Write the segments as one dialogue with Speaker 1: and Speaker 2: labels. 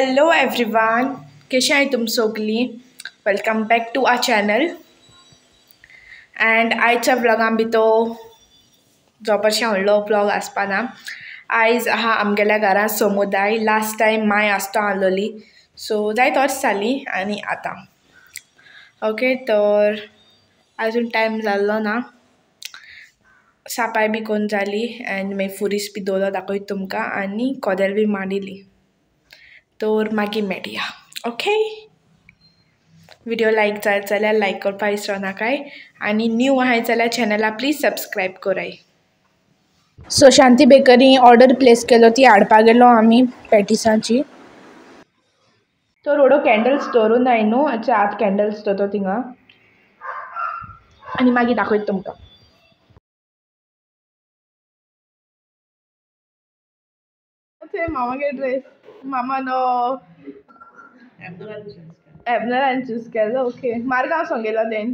Speaker 1: Hello everyone, कशें आहाय तुम सगळीं? Welcome back to our channel. And आयच्या व्लॉगान बी तो जबरशें व्हडलो व्लॉग आसपाना. आयज आहा आमगेल्या घरान समुदाय. लास्ट टायम माय आसतो आहलोली, सो जायत वर्स जाली आनी आतां ओके. तर अजून टायम जाल्लो ना, सापाय बी कोन जाली आनी मागीर फुरीस बी दवरलो दाखयता तुमकां आनी कोदेल बी मांडिल्ली. तर मागीर मेळया. ओके, व्हिडिओ लायक जायत जाल्यार लायक करपाक विसरो नाकाय आनी न्यू आहाय जाल्यार चॅनला प्लीज सबस्क्रायब कराय. सो शांती बेकरी ऑर्डर प्लेस केलो, ती हाडपाक गेलो आमी पॅटिसांची. तो रोडो कॅन्डल्स दवरून नाय न्हू, अच्छा आत कॅन्डल्स दवरतो थिंगा आनी मागीर दाखयता तुमकां. मामागे ड्रेस मामान एबनरान चूज केलो. ओके, मारगांव सोंग गेलो तें.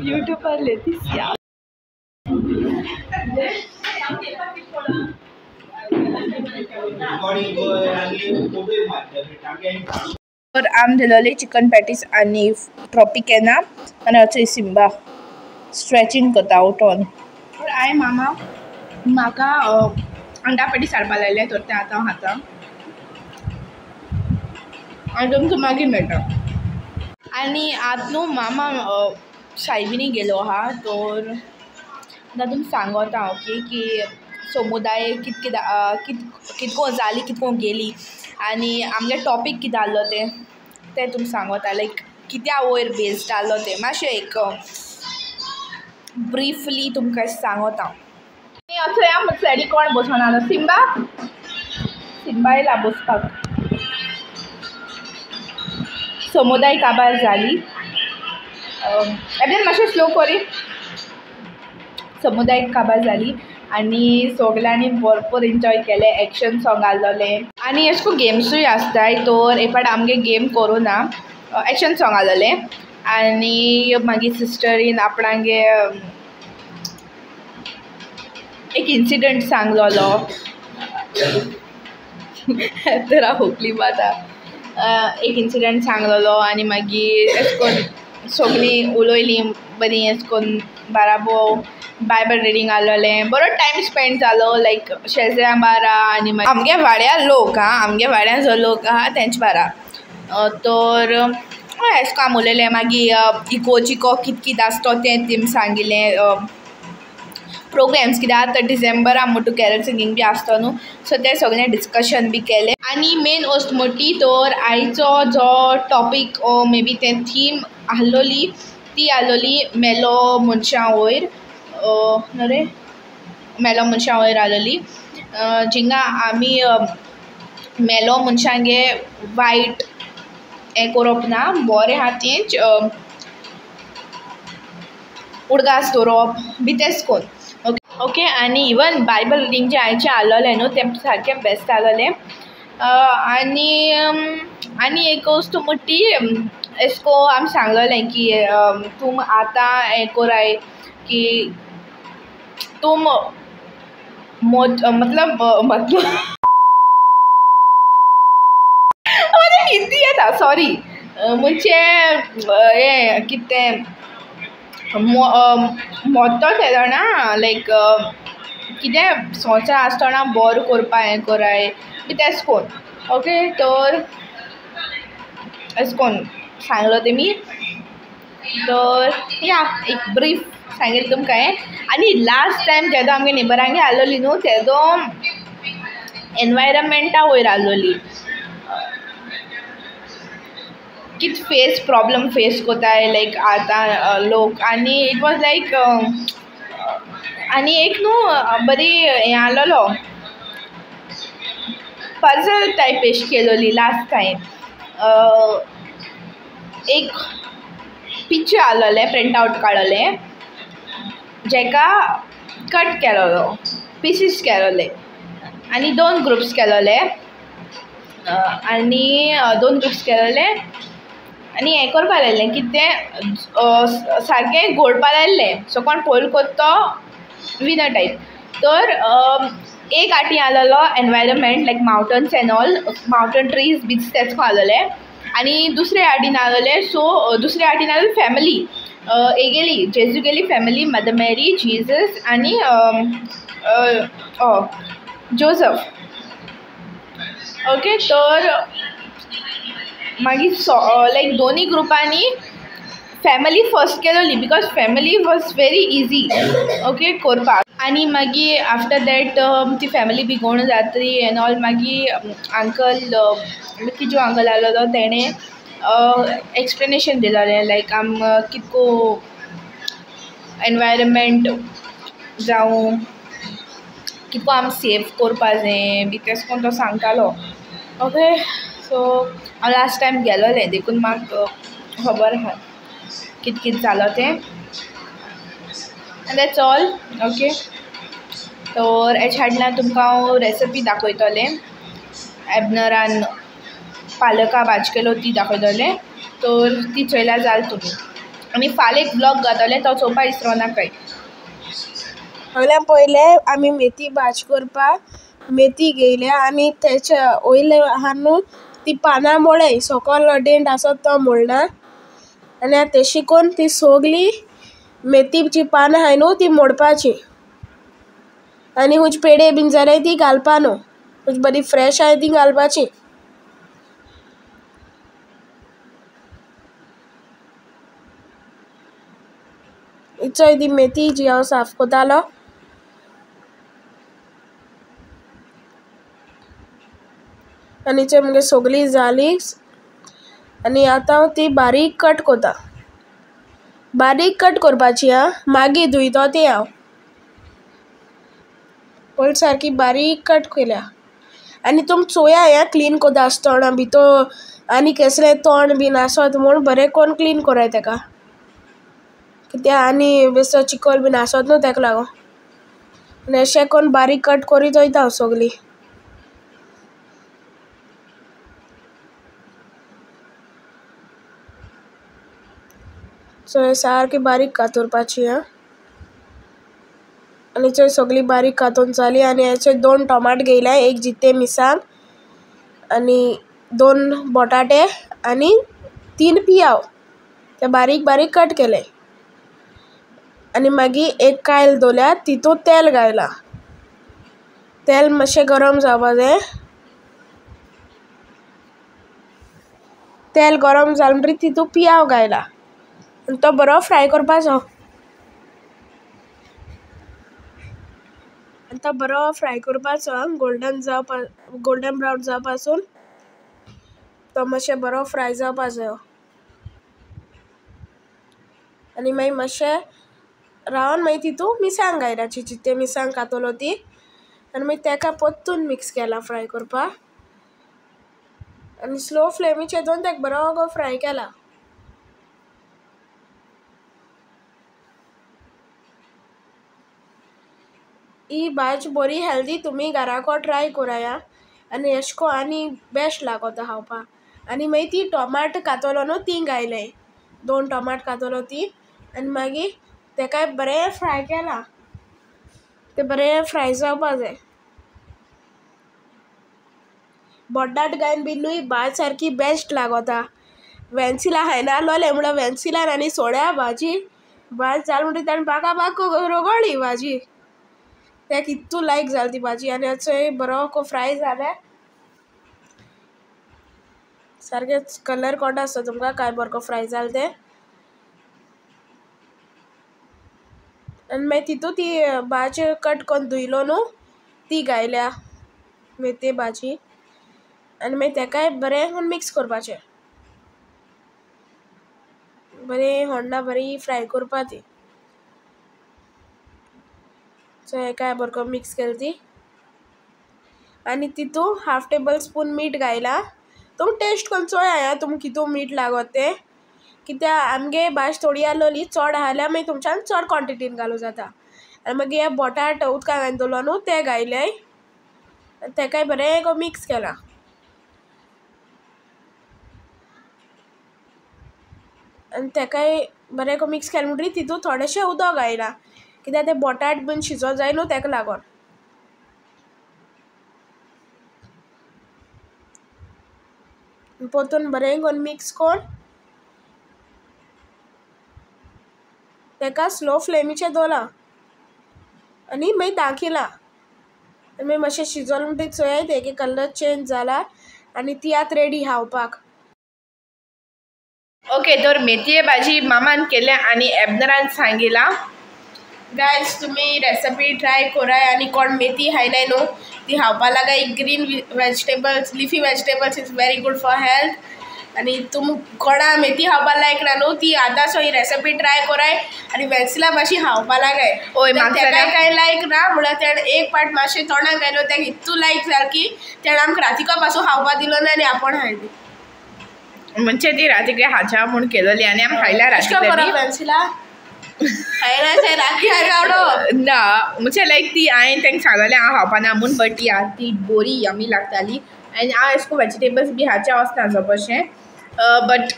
Speaker 1: यूट्यूबर लेतीस या. तर आम दिलोली चिकन पॅटीस आनी ट्रॉपिकेना आनी अशें सिम्बा स्ट्रेचिंग करता उठोन. तर हांवें मामा म्हाका अंडा पॅटीस हाडपा लायलें, तर तें आतां हांव खाता आनी तुमकां मागीर मेळटा. आनी आतां न्हू मामा सायबिणी गेलो आहा, तर आतां तुमकां सांगोता हांव की समुदाय कित कित कितको जाली, कितको गेली आनी आमगे टॉपीक कितें आहलो तें तें तुमकां सांगोता. लायक कित्या वयर बेस्ड आहलो तें मातशें एक ब्रिफली तुमकां सांगोता. आनी असो ह्या सायडी कोण बसोन आसलो, सिम्बा. सिम्बा येयला बसपाक. समुदाय काबार जाली. एबडेन मातशें स्लो करी. समुदाय काबार जाली आनी सगल्यांनी भरपूर एन्जॉय केलें. एक्शन सॉंग आहलोलें आनी अशें करून गेम्सूय आसताय. तर एक फावट आमगे गेम करूं ना, एक्शन सॉंग आहलोलें आनी मागीर सिस्टरीन आपणागे एक इन्सिडंट सांगलोलो. तर खोकली माता. एक इन्सिडंट सांगलोलो आनी मागीर अशें करून सगळीं उलयलीं बरीं अशें करून बाराबो. बायबल रिडींग आहलोलें, बरो टायम स्पेंड जालो लायक शेजऱ्यां बारा आनी मागीर आमगे वाड्या लोक आं, आमगे वाड्या जो लोक आहा तेंचे बारा. तर हय अशें करून आमी उलयलें. मागीर इगोर्जिको कित कित आसतो तें तेमी सांगिल्लें. प्रोग्राम्स कित्याक आतां डिसेंबरा म्हणटू कॅरल सिंगींग बी आसतो न्हू, सो तें सगळें डिस्कशन बी केलें. आनी मेन वस्त म्हणटी तर आयचो जो टॉपीक मे बी तें थीम आहलोली ती आहलोली मेलो मनशां वयर न्हू रे, मेलो मनशां वयर आहलोली, जिंगा आमी मेलो मनशांगे वायट हें करप ना, बरें आहा तेंच उडगास दवरप बी तेंच कोन्न. ओके, आनी इवन बायबल रिडींग जें आयचें आहलोलें न्हू तें सारकें बेस्ट आहलोलें. आनी आनी एक वस्तू म्हणटा ती एशें कोन्न आमी सांगलोलें की तूं आतां हें कोराय की तूं मतलब मतलब हिंदी येता सॉरी, म्हणजे हें कितें तें मोतो जाणा लायक कितें संवसार आसतना बरो करपा हें कोराय बी तेंच कोन्न. ओके, तर अशें कोन्न सांगलो तेमी. तर या एक ब्रीफ सांगिल्लें तुमकां हांवें. आनी लास्ट टायम जेदो आमगे नेबरांगे आहलोली न्हू तेदो एनवायरमेंटा वयर आहलोली, कित फेस प्रॉब्लम फेस कोताय लायक आतां लोक. आनी it was लायक आनी एक न्हू बरी हें आहलोलो पजल टायप एश केलोली लास्ट टायम. एक पिक्चर आहलोलें, प्रिंट आवट काडलोलें जेका कट केलोलो, पिसीस केलोले आनी दोन ग्रुप्स केलोले आनी दोन ग्रुप्स केलोले आनी हें करपा लायलें की तें सारकें घोळपा लायलें. सो कोण पयलो कोत्ता तो विनर टायप. तर एक आटी आसलेलो environment like mountains and all, mountain trees beach तेच आसलेले आनी दुसरे आटीन आसलेले. सो दुसरे आटीन आसलेली फॅमिली एगेली, जेजूगेली फॅमिली, मदर मेरी, जीजस आनी जोजफ. ओके, तर मागीर लायक दोनी ग्रुपांनी फॅमिली फर्स्ट केलोली because family was very easy okay करपाक. आनी मागीर आफ्टर that ती फॅमिली बी कोण जातरी एन्ड ऑल, मागीर अंकल मिकी जो अंकल आसलेलो तेणें एक्सप्लेनेशन दिलोलें लायक आम कितको एनवायरमेंट जावं कितको आम सेव कोरपा जाय बी तेश कोन तो सांगतालो. ओके, सो हांव लास्ट टायम गेलोलें देखून म्हाका खबर आहा कित कित जालो तें. आनी that's all. Okay, तर हेच्या हाडल्यान तुमकां हांव रेसिपी दाखयतलें, एबनरान पालका भाजी केलो ती दाखयतलें, तर ती चोयल्यार जाल तुमी. आनी फाल्यां एक ब्लॉग घातलें तो चोवपा विसरो नाकाय.
Speaker 2: सगळ्यां पयलें आमी मेथी भाजी करपाक मेथी घेयल्या आनी तेच्या वयले आहा न्हू ती पानां मोडय, सोकोल देंट आसत तो मोडना. आनी आतां तेशी कोन्न ती सोगली मेथीची पानां आहाय न्हू ती मोडपाची आनी हुंयचे पेडे बीन जाल्यार ती घालपा न्हू, हुंयची बरी फ्रेश आहाय ती घालपाची. इचोय ती मेथी जी हांव साफ कोतालो. आनी चोय मुगे सोगली जाली आनी आतां हांव ती बारीक कट कोता. बारीक कट करपाची आं, मागीर धुयतो ती हांव. पळय सारकी बारीक कट केल्या. आनी तुमी चोया हें क्लीन कोता आसतना भितर आनी केसलें तण बीन आसत म्हूण बरें कोन्न क्लीन कोराय तेका, कित्याक आनी बेश्टो चिकोल बीन आसत न्हू तेका लागोन. आनी अशें कोन्न बारीक कट कोरीत वयता हांव सोगली. चोय सारकी बारीक कातोरपाची आं. आनी चोय सोगली बारीक कातोन जाली. आनी हेचे 2 टोमाट घेयल्या, एक जिते मिरसांग आनी 2 बटाटे आनी 3 पियाव, ते बारीक बारीक कट केले. आनी मागीर एक कायल दवरल्या, तितूंत तेल घायलां. तेल मातशें गरम जावपा जाय. तेल गरम जालें म्हणटकीर तितूंत पियाव घायला आनी तो बरो फ्राय करपाचो. आनी तो बरो फ्राय करपाचो आं, गोल्डन जावपा, गोल्डन ब्रावन जावपासून तो मातशें बरो फ्राय जावपा जायो. आनी मागीर मातशें रावन मागीर तितूंत मिरसांग घायलाची, जिते मिरसांग कातलो ती. आनी मागीर तेका परतून मिक्स केला फ्राय करपाक. आनी स्लो फ्लेमीचेर दोन तेका बरो फ्राय केला. ही भाजी बरी हेल्दी, तुमी घराको ट्राय कोराया आनी एशको आनी बेस्ट लागोता खावपाक. आनी मागीर ती टोमाट कातलो न्हू ती घायले, 2 टोमाट कातलो ती. आनी मागीर तेकाय बरें फ्राय केला, तें बरें फ्राय जावपा जाय. बटाट घायन बी न्हू भाज सारकी बेस्ट लागोता. वेन्सिला खायना आसलोलें म्हणल्यार वेन्सिलान आनी सोड्या भाजी भाज जाल म्हणटकीर ताणें बाका बाक रगोळ्ळी भाजी. तेका इतू लायक जाली ती भाजी. आनी चोय बरो फ्राय जालें, सारकें कलर कोटा आसता तुमकां काय बरो फ्राय जालें तें. आनी मागीर तितू ती भाजी कट कोन्न धुयलो न्हू ती घायल्या मेथये भाजी. आनी मागीर तेकाय बरें करून मिक्स करपाचें, बरें होण्णा बरी फ्राय करपा ती. सो हेकाय बरो मिक्स केली ती. आनी तितू हाफ टेबल स्पून मीठ घायला. तुमी टेस्ट करून चोया तुमकां कितू मीठ लागत तें, कित्याक आमगे भाजी थोडी आसलोली, चड आहा जाल्यार मागीर तुमच्यान चड क्वॉन्टिटीन घालूं जाता. आनी मागीर हे बटाट उदकान घालून दवरलो न्हू ते घायले आनी तेकाय बरें करून मिक्स केलां. आनी तेकाय बरें करून मिक्स केलें म्हणटकीर तितूंत थोडेशें उदक घायलां, कित्याक ते बटाट बीन शिजोंक जाय न्हू तेका लागोन. पोतून बरें कोन्न मिक्स कोन्न तेका स्लो फ्लेमीचेर दवरला आनी मागीर दाखयला. आनी मागीर मातशें शिजोल म्हणटकीर चोयाय तेगे कलर चेंज जाला आनी ती आतां रेडी खावपाक.
Speaker 1: ओके, तर मेथये भाजी मामान केल्या आनी एबनरान सांगिला.
Speaker 2: गायज तुमी रेसिपी ट्राय कोराय आनी कोण मेथी खायनाय न्हू ती खावपा लागाय. Green vegetables, leafy vegetables is very good for health. आनी तुम कोणा मेथी खावपा लायक ना न्हू ती आतां सो ही रेसिपी ट्राय कोराय आनी वेन्सला मातशी खावपा लागाय.
Speaker 1: ओय, म्हाका
Speaker 2: तेकाय कांय लायक ना म्हळ्यार तेणें एक पाट मातशें तोंडाक घायलो, तेका इतू लायक जाल की तेणें आमकां रातिको पासून खावपा दिलो ना आनी आपूण हाडली.
Speaker 1: म्हणजे ती राती हाच्या म्हूण केलोली आनी आमी खायल्या
Speaker 2: राती. वेन्सिला
Speaker 1: ना म्हणजे लायक ती हांवें तांकां सांगलेलें हांव खावपा ना म्हूण, बट ती ती बोरी यमी लागताली. आनी हांव अशें करून वेजिटेबल्स बी खावचें वचना चोडशें, बट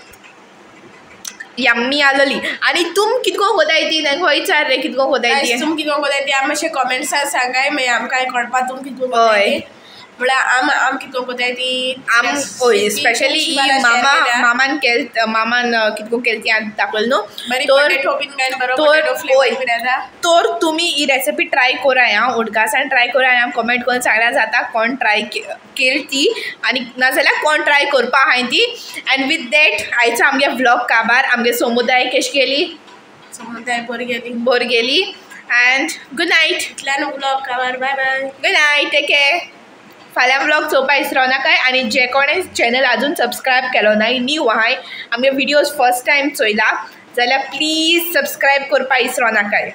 Speaker 1: यम्मी आसलोली. आनी तुम कितको कोताय ती तांकां विचार रे, कितको कोताय ती?
Speaker 2: तुम कितको कोताय ती आमी मातशें कमेंट्सान सांगाय, मागीर आमकां कळपा तुम कितको कोताय ती. म्हळ्यार आम आम कितको कोताय ती.
Speaker 1: आम ओय स्पेशली ही मामा मामान केल, मामान कितको केल ती दाखयल न्हू. तर तुमी ही रेसिपी ट्राय कोराय आं, उडकासान ट्राय कोराय आनी कमेंट करून सांगल्यार जाता कोण ट्राय केल ती आनी नाजाल्यार कोण ट्राय करपा आहाय ती. एंड विथ that आयचो आमगे व्लॉग काबार. आमगे समुदाय केश गेली?
Speaker 2: समुदाय बरी गेली,
Speaker 1: बरी गेली. And good night.
Speaker 2: इतल्यान व्लॉग काबार. Bye bye,
Speaker 1: good night, take care. फाल्यां व्लॉग चोवपा विसरो नाकाय. आनी जे कोणें चॅनल अजून सबस्क्रायब केलो ना, न्यू आहाय, आमगे विडियोज फर्स्ट टायम चोयला जाल्यार प्लीज सबस्क्रायब करपा विसरो नाकाय.